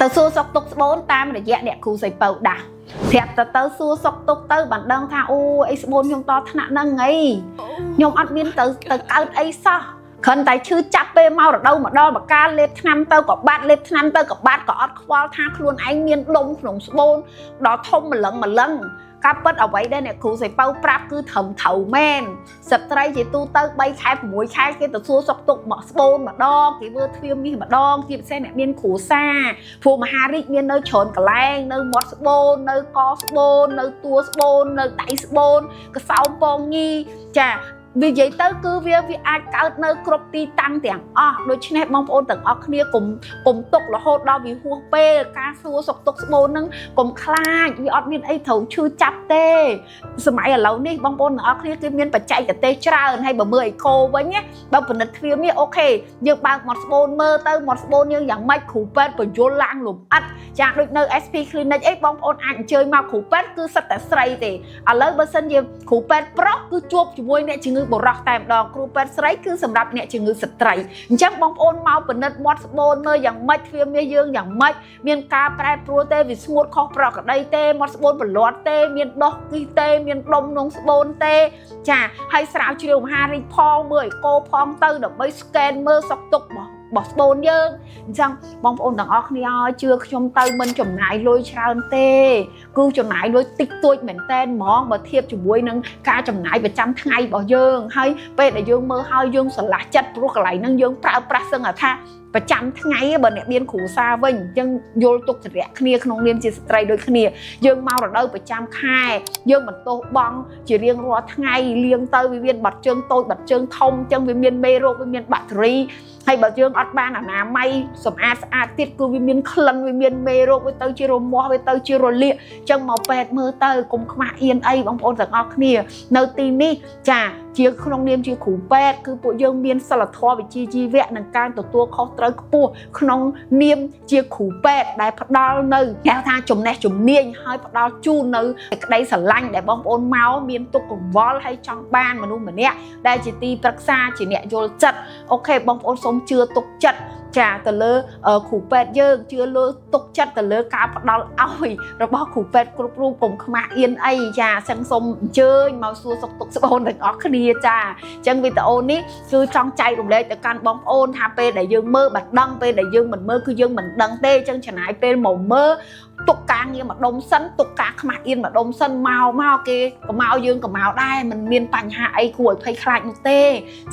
ទៅសួរសុខទុក្ខស្បូនតាមរយៈអ្នកគ្រូសីពៅដាស់ប្រាប់ទៅទៅសួរសុខទុក្ខទៅបានដឹងថាអូអីស្បូនខ្ញុំតថ្នាក់ហ្នឹងអីខ្ញុំអត់មានទៅទៅកើតអីសោះគ្រាន់តែឈឺចាប់ពេលមករដូវម្ដងមកកាលលេបថ្នាំទៅក៏បាត់លេបថ្នាំទៅក៏បាត់ក៏អត់ខ្វល់ថាខ្លួនឯងមានដុំក្នុងស្បូនដល់ធំម្លឹងម្លឹងការពិតអ្វីដែលអ្នកគ្រូសីពៅប្រាប់គឺត្រឹមត្រូវមែនស្ត្រីជាទូទៅ3ខែ6ខែគេទៅសួរសុខទុក្ខមកស្បូនម្ដងគេមើលទ្វារមាសម្ដងជាពិសេសអ្នកមានគ្រួសារព្រោះមហារីកមាននៅច្រើនកន្លែងនៅមាត់ស្បូននៅកស្បូននៅតួស្បូននៅដៃស្បូនកសោមពងញីចាវានិយាយទៅគឺវាវាអាចកើតនៅគ្រប់ទីតាំងទាំងអស់ដូច្នេះបងប្អូនទាំងអស់គ្នាកុំកុំទុករហូតដល់វាហួសពេលការសួរសុខទុក្ខស្បូនហ្នឹងកុំខ្លាចវាអត់មានអីត្រូវឈឺចាប់ទេសម័យឥឡូវនេះបងប្អូនទាំងអស់គ្នាគឺមានបច្ចេកទេសច្រើនហើយបើមើលអេកូវិញណាបើពិនិត្យទ្វារមាស OK យើងបើកមាត់ស្បូនមើលទៅមាត់ស្បូនយើងយ៉ាងម៉េចគ្រូពេទ្យបញ្យល់ឡើងលំអិតចាដូចនៅ SP Clinic អីបងប្អូនអាចអញ្ជើញមកគ្រូពេទ្យគឺសិតតែស្រីទេឥឡូវបើសិនជាគ្រូពេទ្យប្រុសគឺជួបជាមួយអ្នកជំងឺបុរសតែម្ដងគ្រូពេទ្យស្រីគឺសម្រាប់អ្នកជំងឺស្ត្រីអញ្ចឹងបងប្អូនមកពិនិត្យមាត់ស្បូនមើលយ៉ាងម៉េចទ្វារមាសយើងយ៉ាងម៉េចមានការប្រែប្រួលទេវាស្ងួតខុសប្រក្រតីទេមាត់ស្បូនប្រលាត់ទេមានដុះគីទេមានដុំក្នុងស្បូនទេចាហើយស្រាវជ្រាវមហារីកផងមើលអេកូផងទៅដើម្បី scan មើលសុខទុក្ខរបស់របស់ស្បូនយើងអញ្ចឹងបងប្អូនទាំងអស់គ្នាឲ្យជឿខ្ញុំទៅមិនចំណាយលុយច្រើនទេគឺចំណាយលុយតិចតួចមែនតែនហ្មងបើធៀបជាមួយនឹងការចំណាយប្រចាំថ្ងៃរបស់យើងហើយពេលដែលយើងមើលហើយយើងស្រឡះចិត្តព្រោះកន្លែងហ្នឹងយើងប្រើប្រាស់សឹងថាប្រចាំថ្ងៃបើអ្នកមានគ្រួសារវិញអញ្ចឹងយល់ទុកចរិយគ្នាក្នុងនាមជាស្ត្រីដូចគ្នាយើងមករដូវប្រចាំខែយើងបន្ទោសបងជារៀងរាល់ថ្ងៃលាងទៅវាមានបាត់ជើងតូចបាត់ជើងធំអញ្ចឹងវាមានមេរោគវាមានបាក់តេរីហើយបើយើងអត់បានអនាម័យសម្អាតស្អាតទៀតគឺវាមានក្លិនវាមានមេរោគវាទៅជារមាស់វាទៅជារលាកអញ្ចឹងមកពេទ្យមើលទៅកុំខ្មាស់អៀនអីបងប្អូនទាំងអស់គ្នានៅទីនេះចាជាក្នុងនាមជាគ្រូពេទ្យគឺពួកយើងមានសិលធម៌វិជ្ជាជីវៈនិងការទទួលខុសត្រូវខ្ពស់ក្នុងនាមជាគ្រូពេទ្យដែលផ្ដល់នៅគេហៅថាចំណេះជំនាញហើយផ្ដល់ជូននៅសេចក្តីស្រឡាញ់ដែលបងប្អូនមកមានទុកកង្វល់ហើយចង់បានមនុស្សម្នាក់ដែលជាទីប្រឹក្សាជាអ្នកយល់ចិត្ត OK បងប្អូនសូមជឿទុកចិត្តចាទៅលើគ្រូពេទ្យយើងជឿលើទុកចិត្តទៅលើការផ្ដល់ឲ្យរបស់គ្រូពេទ្យគ្រប់រូបកុំខ្មាស់អៀនអីចាសឹងសូមអញ្ជើញមកសួរសុខទុក្ខស្បូនទាំងអស់គ្នាចាអញ្ចឹងវីដេអូនេះគឺចង់ចែករំលែកទៅកាន់បងប្អូនថាពេលដែលយើងមើលបានដឹងពេលដែលយើងមិនមើលគឺយើងមិនដឹងទេអញ្ចឹងចំណាយពេលមកមើលទុកការងារម្ដុំសិនទុកការខ្មាស់អៀនម្ដុំសិនមកមកគេក៏មកយើងក៏មកដែរមិនមានបញ្ហាអីគួរឲ្យភ័យខ្លាចនោះទេ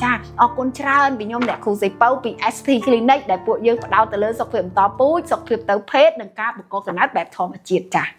ចាអរគុណច្រើនពីខ្ញុំអ្នកគ្រូសីពៅពី SP Clinic ដែលពួកយើងផ្ដោតទៅលើសុខភាពបន្តពូជសុខភាពទៅភេទនិងការបង្កកំណើតបែបធម្មជាតិចា។